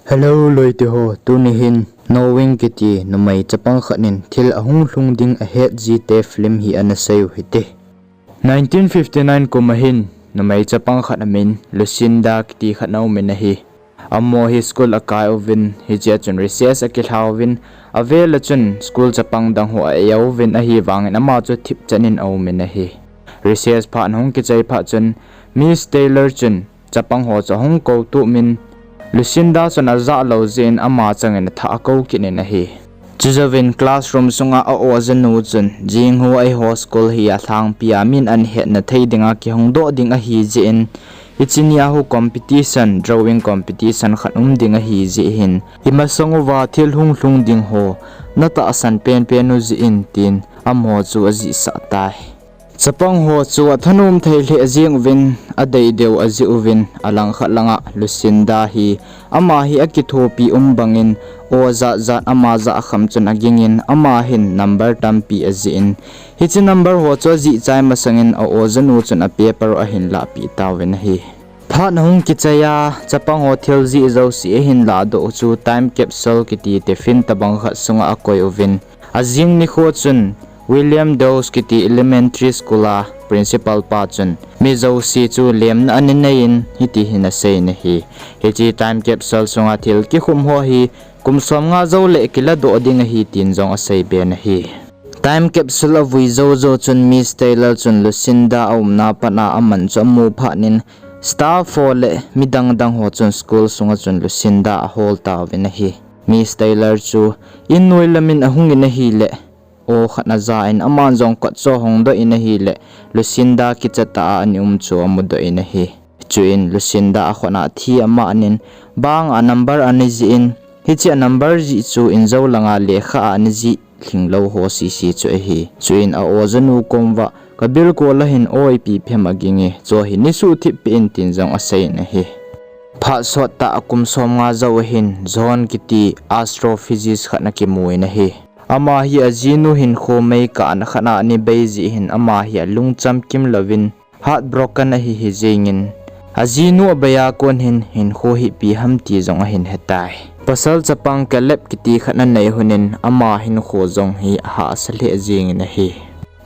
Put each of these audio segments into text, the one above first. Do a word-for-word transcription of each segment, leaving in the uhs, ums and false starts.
Hello loite ho, tuni hin Knowing kiti numei chapang khat in thil ahung lhung ding ahet jite film hi ana sei u hite. Nineteen fifty nine kum a hin numei chapang khat amin Lucinda kiti khat ana um in ahi. Amaho hi school akai uvin, hichea chun recess akilha uvin, avel a chun school chapang dang ho a-e uvin, ahivangin ama chu thipchan in aum in ahi. Recess phat ahung kichai phat chun Miss Taylor chun chapang ho chu ahung kou tup in, Lucinda chun ajah lou jeh in ama changin athah akou kit in ahi. Chujouvin classroom sunga a-ojanu chun, jing hu eiho school hi alhangpi a min ahin hetna thei dinga kihong doh ding ahi jeh in, hiche nia hu competition, drawing competition khat um ding ahi jeh hin, imasang uva thil hung lhung ding ho natahsan penpen u jeh in, tin amaho chu ajihsah tai. Chapang ho chu athanom thei lheh jeng uvin, adei deu ajih uvin, alangkhat langa Lucinda hi, ama hi akithopi um bangin, o jat jat ama jah kham chun agingin, ama hin number tampi ajih in, hiche number ho chu ajih chai masangin a-ojanu chun a-paper u ahin lahpeh tauvin ahi. Phat ahung kichai a, chapang ho thil jih jouse ahin lahdoh u chu time capsule kiti tiffin tabang khat sunga akoi uvin, ajing nikho chun William Dawes kiti elementary school a principal pa chun mi jouse chu lemna ana nei in hiti hin asei in ahi. Hiche time capsule sunga thil kikhum ho hi kum somnga jou leh kiladoh ding ahi tin jong asei be in ahi. Time capsule avui jou jou chun Miss Taylor chun Lucinda aumna pat a aman chu amu phat in staff ho le midang dang ho chun school sunga chun Lucinda ahol tauvin ahi. Miss Taylor chu in noi lamin ahung in ahileh, o khat aja in aman jong kot chu ahongdoh in ahileh, Lucinda kicha tah a ana um chu amudoh in ahi. Chuin Lucinda akhut a thi aman in, bang a number ana jih in, hiche a number jih chu injou langa lekha a ana jih lhinglou ho sese chu ahi. Chuin a-ojanu kom uva, kabilkol a hin o ipi phem aging e, chu hi neisuhthip peh in tin jong asei in ahi. Phat sot tah a kum somnga jou ahin, John kiti astrophysicist khat ana kimu in ahi. Ama hi ajinu hinkho meikah a khat a ana bei jeh hin ama hi alung chamkim louvin, heartbroken ahi hi jengin, ajinu abei a kon hin hinkho hi ipi ham ti jong ahin hetai. Pasal chapang Caleb kiti khat anei lhonin ama hinkho jong hi ahahsa lheh jengin ahi.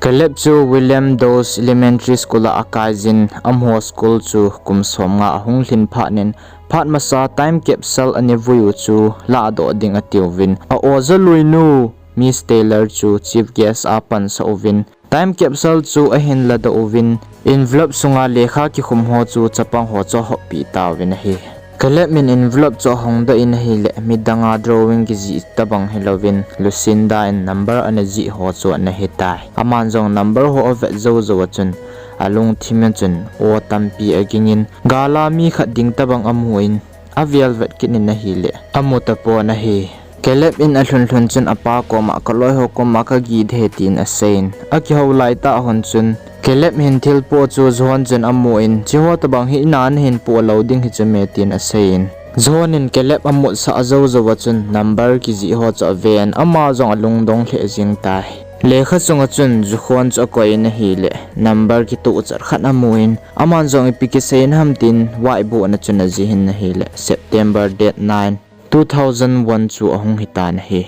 Caleb chu William Dawes Elementary School a akai jin, amaho school chu kum somnga ahung lhin phat in, phat masa time capsule ana vui u chu lahdoh ding atiuvin, a-oja luinu Miss Taylor chu chief guest a pansah uvin, time capsule chu ahin ladoh uvin, envelope sunga lekha kikhum ho chu chapang ho chu ahoppeh tauvin ahi. Caleb in envelope chu ahongdoh in ahileh, midang a drawing kijih tabang hilouvin, Lucinda in number ana jih ho chu ana hetai. Aman jong number ho avet jou jou a chun, alungthim a chun o tampi agingin, gal a mi khat ding tabang amun, avel vet kit in ahileh, amu tapon ahi. Caleb in alhun lhun chun apa koma, kaloi ho koma kagih ding ahi tin aseiyin, akihou laitah hun chun, Caleb hin thilpoh chu John chun amun, hicheho tabang hi ina nahin poh lou ding hichu me tin aseiyin, John in Caleb amutsah jou jou a chun number kijih ho chu aven, ama jong alungdong lheh jeng tai. Lekha chunga chun jukhon chu akoiyin ahileh, number kitohchat khat amun, aman jong ipi kiseiyin ham tin whiteboard na chun ajih in ahileh, September date nine, two thousand one chu ahung hitan ahi.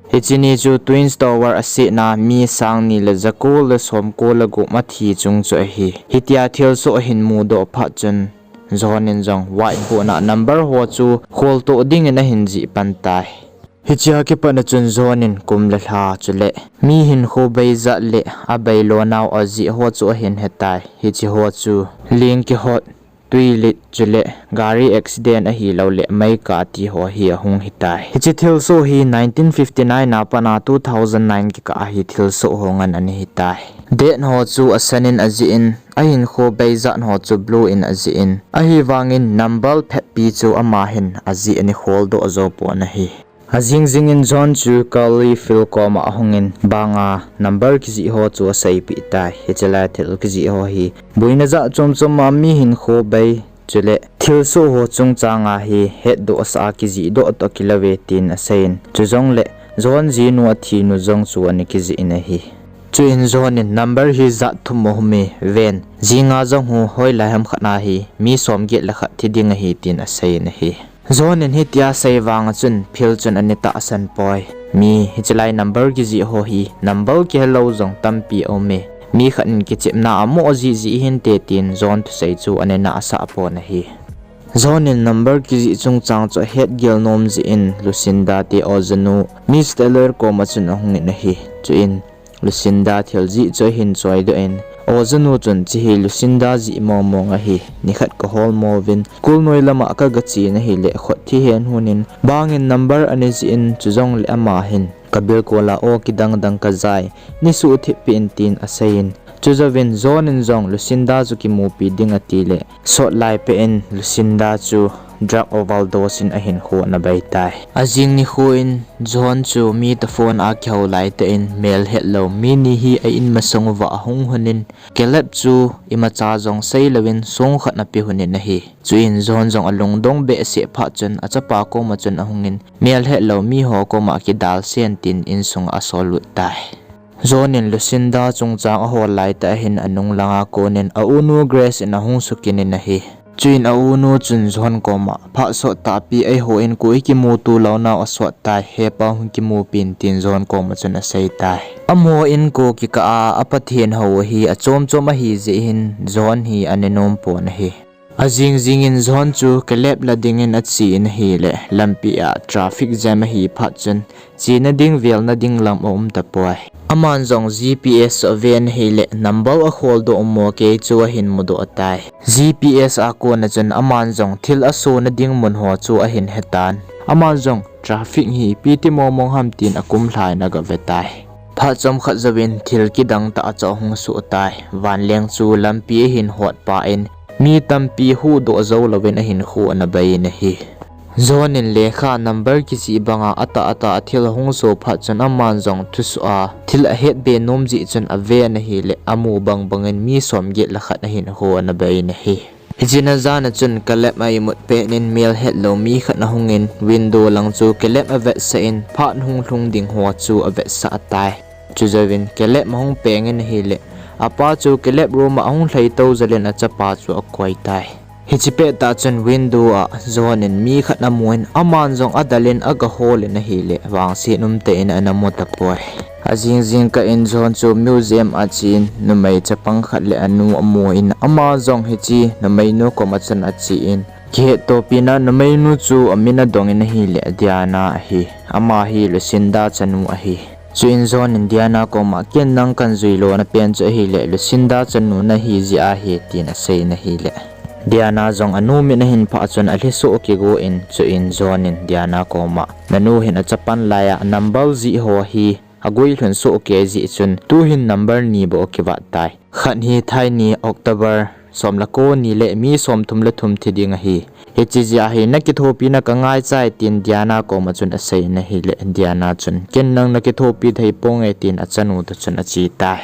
Hiche ni chu Twin Tower asetna mi sang ni le jako le somko le gup athi chung chu ahi. Hitia thilsoh ahin mudoh phat chun, John in jong whiteboard na number ho chu kholtoh dingin ahin jih pan tai. Hichea kipat a chun John in kum le lha chuleh mi hinkho beijat le abei lonau ajih ho chu ahin hetai. Hicheho chu ling kihot, twilit chuleh gari accident ahilouleh meikah ti ho hi ahung hitai. Hiche thilsoh hi nineteen fifty nine a pat a two thousand nine kikah a hi thilsoh ho ngen ana hitai. Date ho chu asan in ajih in, ahinkho beijat ho chu blue in ajih in, ahivangin number phetpi chu ama hin ajih ana kholdoh jou pon ahi. Ajing jingin John chu Curly Phil koma ahungin banga number kijih ho chu aseipeh tai. Hiche lai thil kijih ho hi boina jat chom chom a mi hinkho bei chuleh thilsoh ho chungchanga hi hetdohsah a kijihdoh toh kilouve tin aseiyin. Chujongleh John jinu athinu jong chu ana kijih in ahi. Chuin John in number hi jat thum ahung umin, jinga jong hu hoilai ham khat a hi mi somget le khat thi ding ahi tin aseiyin ahi. John in hitia asei vang a chun Phil chun ana tahsan poi. Mi hiche lai number kijih ho hi number kihelou jong tampi aume. Mi khat in kichepna amoh jeh jeh hinte tin John thusei chu ana nahsah pon ahi. John in number kijih chungchang chu ahet gel nom jeh in Lucinda te ojanu Miss Taylor koma chun ahungin ahi. Chuin Lucinda thil jih chu ahin choidoh in, ojanu chun hiche hi Lucinda jih mong mong ahi, nikhat kahol mo uvin, kulnoi lama kaga chen ahile khut thi hen hunin, bangin number ana jih in, chujongle ama hin kabilkol a o kidang dang kajai, neisuh thip peh in tin aseiyin, chujouvin John in jong Lucinda chu kimupi ding atile, sot lai peh in Lucinda chu drug overdose in ahinkho ana bai tai. Ajing nikho in John chu mi toh phone a kihou laitah in melhetlou mi ni hi a in masang uva ahung hunin, Caleb chu imacha jong seilouvin song khat ana pe hunin ahi. Chuin John jong alungdong behseh phat chun achapa koma chun ahungin, melhetlou miho koma kidalsen tin insunga asol lut tai. John in Lucinda chungchang ahol laitah hin anung langa konin a-unu Grace in ahung sukinin ahi. Chuin a-unu chun John koma, phat sot tahpi eiho in koi kimuto lounau asot tai, hepa hung kimupin tin John koma chun asei tai. Amaho inko kikah a, a-Pathen hou hi achom chom ahijeh hin John hi ana nom pon ahi. Ajing jingin John chu Caleb la dingin achen ahile, lampi a traffic jam ahi phat chun, chena ding velna ding lam aum tapoi. Aman jong G P S chu aven ahile, number akholdoh mo kei chu ahin mudoh tai. G P S a kona chun aman jong thil asona ding mun ho chu ahin hetan. Aman jong traffic hi ipi ti mong mong ham tin akumlhai in agave tai. Phat chomkhat jouvin thil kidang tah chu ahung soh tai. Vanleng chu lampi ahin hotpa in mi tampi huhdoh jou louvin ahinkho ana baiyin ahi. John in lekha number kijih banga atah atah a thil ahung soh phat chun aman jong thusoh a thil ahetbe nom jeh chun aven ahile amu bang bangin mi somget le khat ahinkho ana baiyin ahi. Hiche jan a chun Caleb a imut petnin melhetlou mi khat ahungin window lang chu Caleb avetsah in phat hung lhung ding ho chu avetsah tai. Chujouvin Caleb ahung pengin ahile, apa chu Caleb room a ahung lhai tou jel in achapa chu akoi tai. Hiche pettah chun window a John in mi khat amun aman jong adalin agaholin ahile, vangset umtah in ana mu tapoi. Ajing jingkah in John chu museum a achen numei chapang khat le anu amun ama jong hiche numeinu koma chun achen, kihettopina numeinu chu amin adongin ahile Diana ahi. Ama hi Lucinda chanu ahi. Chuin John in Diana koma, ken nang kahin jui lona pen chu ahile Lucinda chanu nahi jeh ahi tin aseiyin ahile, Diana jong anu min ahin phah chun alhisoh kigon, chuin John in Diana koma, nanu hin achapan laiya number jih ho hi aguilhun soh kei jeh chun tuhin number ni bou akivat tai. Khat hi thaini October som le ko ni le mi somthum le thum thi ding ahi. Hiche jeh a hi nakithopina kangaichai tin Diana koma chun aseiyin ahile, Diana chun, ken nang nakithopi thei ponge tin achanu toh chun ache tai.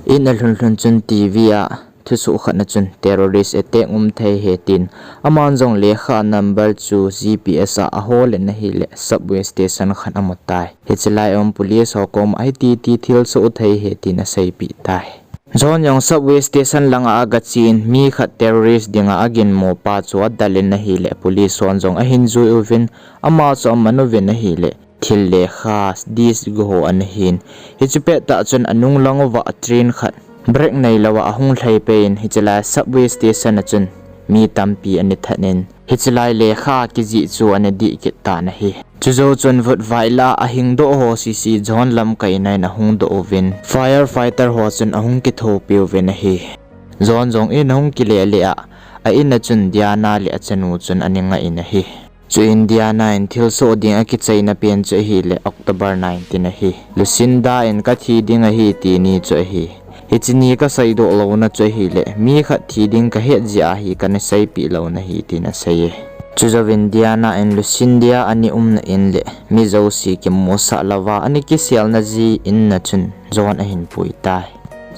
In alhun lhun chun T V a thusoh khat na chun terrorist attack um thei ahi tin, aman jong lekha number chu G P S a aholin ahile subway station khat amu tai. Hiche lai a um police ho koma hiti hiti thilsoh thei ahi tin aseipeh tai. John jong subway station langa agachen mi khat terrorist dinga aginmo pa chu adalin ahile police hon jong ahin jui uvin ama chu aman uvin ahile thil lekha disc gu ho ana hin. Hiche pettah chun anung lang uva train khat brake neilouva ahung lhai pei in hiche lai subway station a chun mi tampi ana that in hiche lai lekha kijih chu ana dih kit tan ahi. Chujou chun vutvai lah a ahingdoh ho sese John lamkaina in ahung doh uvin firefighter ho chun ahung kithopi uvin ahi. John jong in ahung kile le a, a in a chun Diana le achanu chun ana ngah in ahi. Chuin Diana in thilsoh ding akichaina pen chu ahile October nineteen ahi. Lucinda in kathi ding ahi ti ni chu ahi. Hiche ni kaseidoh louna chu ahile mi khat thi ding kahet jeh a hi kana seipeh louna ahi tin aseiye. Chujouvin Diana in Lucinda ana umna in le mi jouse kimusah louva ana kiselna ji in na chun John ahin pui tai.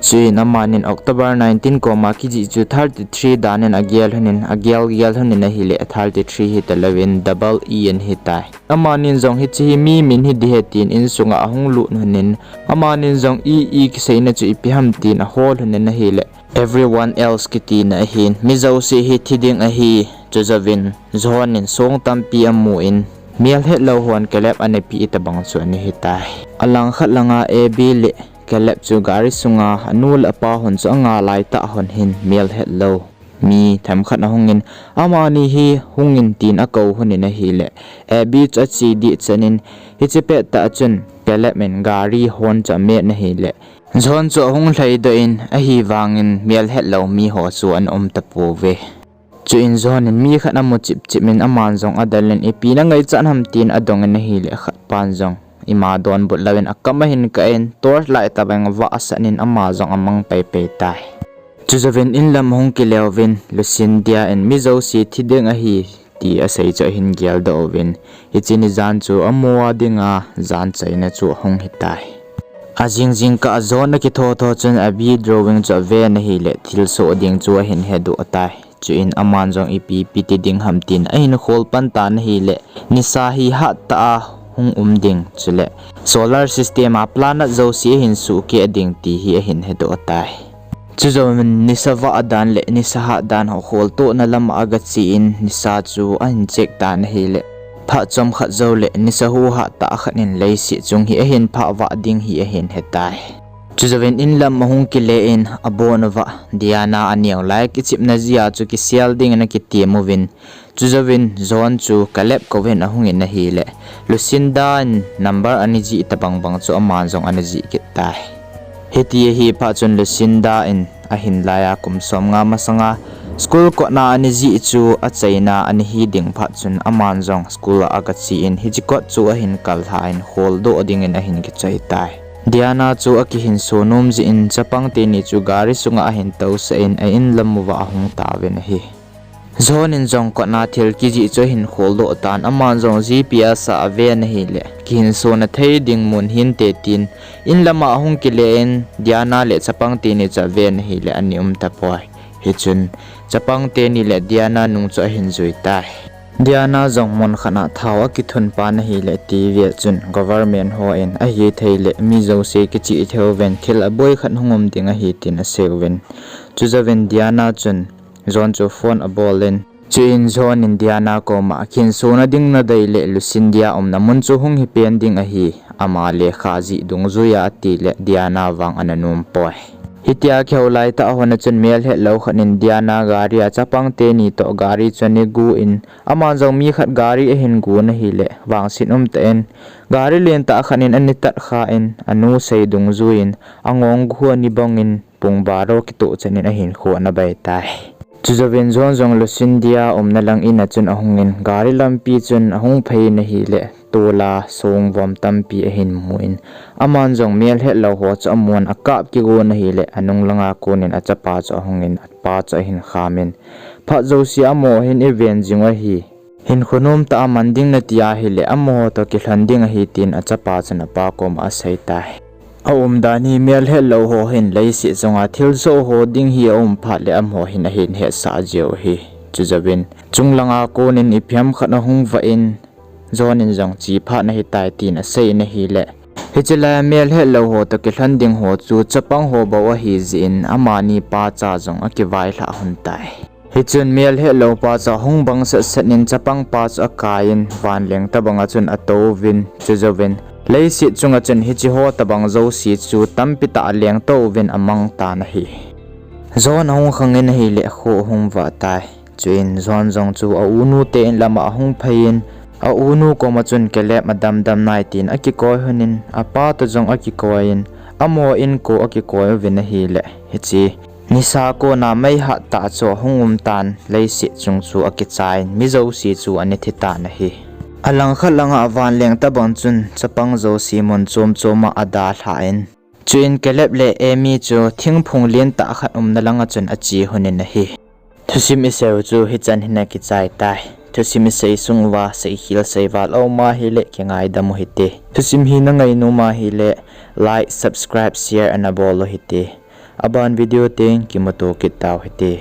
Chuin amanin October nineteen koma kijih chu thirty-three danin agel lhonin, agel gel lhonin ahile thirty-three hitalouvin double E ana hitai. Amanin jong hiche hi mi min hiding ahi tin insunga ahung lut lhonin, amanin jong E E kiseina chu ipi ham tin ahol lhonin ahile everyone else kitina ahin, mi jouse hi thi ding ahi, Chujouvin John in song tampi amun, melhetlou hon Caleb ana pe tabang chu ana hitai. Alangkhat langa Abby le Caleb chu gari sunga anu le apa hon chu anga laitah hon hin melhetlou mi themkhat ahungin, amani hi hungin tin akou honin ahile, Abby chu ache ding chanin, hiche pettah chun Caleb in gari hon chu amet ahile, John chu ahung lhaidoh in, ahivangin melhetlou miho chu ana um tapouve. Chuin John in mi khat amu chipchip in aman jong adelin, ipi nangaichat ham tin adongin ahile, khatpan jong ima donbut louvin akam ahin kah in, torch light tabang avah asanin ama jong amang paipai tai. Chujouvin inlam ahung kileuvin, Lucinda in mi jouse thi ding ahi ti asei chu ahin geldoh uvin, hiche ni jan chu amaho dinga jan chaina chu ahung hitai. Ajing jingkah a John akitho tho chun Abby drawing chu aven ahile, thilsoh ding chu ahin hedoh tai. Chuin aman jong ipi ipi ti ding ham tin ahin khol pan tan ahile, nisa hi hattah a hung um ding chule solar system a planet jouse ahin suhkeh ding ti hi ahin hedoh tai. Chujouvin nisa vah dan le nisa hat dan ho kholtohna lama agachen, nisa chu ahin check tan ahile, phat chomkhat joule nisa hu hattah khat in leiset chung hi ahin phah vah ding hi ahin hetai. Chujouvin inlam ahung kile in, abon uva Diana aneo lai kichepna jeh a chu kisel dingin akitem uvin, chujouvin John chu Caleb kouvin ahungin ahile, Lucinda in number ana jih tabang bang chu aman jong ana jih kit tai. Hiti ahi phat chun Lucinda in ahin laiya kum somnga masanga school kotna ana jih chu achaina ana hi ding phat chun aman jong school a agachen, hiche kot chu ahin kal lhan kholdoh dingin ahin kichai tai. Diana chu akihinso nom jeh in chapang teni chu gari sunga ahin tousah in a inlam uva ahung tauvin ahi. John in jong kotna thil kijih chu ahin kholdoh tan, aman jong G P S a aven ahile, kihinsona thei ding mun hinte tin, inlama ahung kile in Diana le chapang teni chu aven ahile ana um tapoi. Hichun chapang teni le Diana nung chu ahin jui tai. Diana jong mun khat a thao akithun pan ahile, TV a chun government hon ahithei le mi jouse kichih theiyuvin thil aboi khat hung um ding ahi tin aseiyuvin. Chujouvin Diana chun John chu phone abolin, chuin John in Diana koma, kihinsona ding nadei le Lucinda umna mun chu hung hipen ding ahi, ama lekha jih dungjuiya atile Diana vang ana nompoi. Hitia kihou laitah hon a chun melhetlou khat in Diana gari a chapang teni toh gari chu ana gon, aman jong mi khat gari ahin gon ahile, vangset umtah in gari lentah khat in ana tatkhan, anu sei dungjuiyin angong khu ana bongin, pung baro kitoh chanin ahinkho ana baitai. Chujouvin John jong Lucinda umna lang in a chun ahungin, gari lampi chun ahung phei in ahile, tola songvom tampi ahin mun, aman jong melhetlou ho chu amun akap kigon ahile, anung langa konin achapa chu ahungin, apa chu ahin khamin, phat jouse amaho hin eiven jing u ahi. Hinkho nomtah a man ding nati ahile, amaho toh kilhon ding ahi tin achapa chun apa koma aseitai. Aumdan hi melhetlou ho hin leiset chunga thilsoh ho ding hi aum phat le amaho hin ahin hetsah jiu ahi. Chujouvin chunglanga konin ipi ham khat ahung vah in, John in jong che phat nahitai tin aseiyin ahile, hiche laiya melhetlou ho toh kilhon ding ho chu chapang ho bou ahijeh in amani pacha jong akivailhah lhon tai. Hichun melhetlou pacha hung bang setsat in chapang pa chu akaiyin vanleng tobanga chun atouvin, chujouvin leiset chunga chun hicheho tobang jouse chu tampitah alengtouvin amangtan ahi. John ahung khangin ahile kho ahung vah tai. Chuin John jong chu aunute inlama ahung pheiyin, aunu koma chun Caleb adamdam nai tin akikoi lhonin, apa toh jong akikoiyin, amaho inko akikoi uvin ahile, hiche nisa kona meihat tah chu ahung umtan, leiset chung chu akichaiyin mi jouse chu ana thitan ahi. Alangkhat langa vanleng tobang chun chapang jouse mun chom choma adalhan, chuin Caleb le Amy chu thingphung lentah khat umna langa chun ache lhonin ahi. Thusim iseiu chu hichan hin akichaitai. Thusim isei sung uva seikhel seival aum ahile kingaidam u hite. Thusim hi nangainom ahile like, subscribe, share ana bol u hite. Aban video teng kimuto kit tau hite.